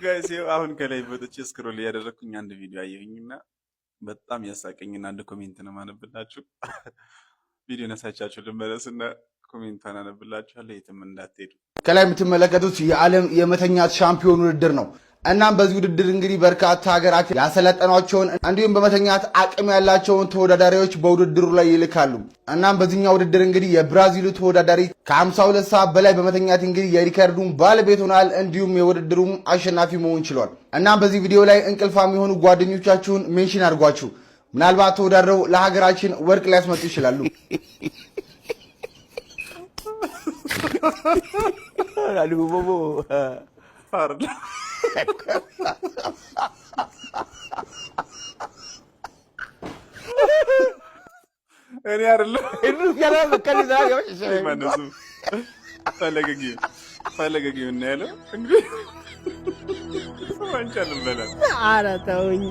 Guys፣ ይኸው አሁን ከላይ ወጥቼ scroll እያደረግኩኝ አንድ ቪዲዮ አየሁኝና በጣም ያሳቀኝና አንድ comment ነው ማነብላችሁ። ቪዲዮ ነሳቻችሁ ልመለስና comment ቷን አነብላችኋለሁ። የትም እንዳትሄዱ። ከላይ የምትመለከቱት የዓለም የመተኛት ሻምፒዮን ውድድር ነው። እናም በዚህ ውድድር እንግዲህ በርካታ ሀገራት ያሰለጠኗቸውን እንዲሁም በመተኛት አቅም ያላቸውን ተወዳዳሪዎች በውድድሩ ላይ ይልካሉ። እናም በዚህኛው ውድድር እንግዲህ የብራዚሉ ተወዳዳሪ ከ52 ሰዓት በላይ በመተኛት እንግዲህ የሪከርዱን ባለቤት ሆኗል። እንዲሁም የውድድሩም አሸናፊ መሆን ችሏል። እናም በዚህ ቪዲዮ ላይ እንቅልፋም የሆኑ ጓደኞቻችሁን mention አድርጓችሁ ምናልባት ተወዳድረው ለሀገራችን ወርቅ ሊያስመጡ ይችላሉ። Aduh, bobo. አይደል? እኔ አይደለም። ማነው ስሙ? ፈለገ ጊዮን፣ ፈለገ ጊዮን ነው ያለው። እንግዲህ ዋንጫ ልንበላ። ኧረ ተውኝ።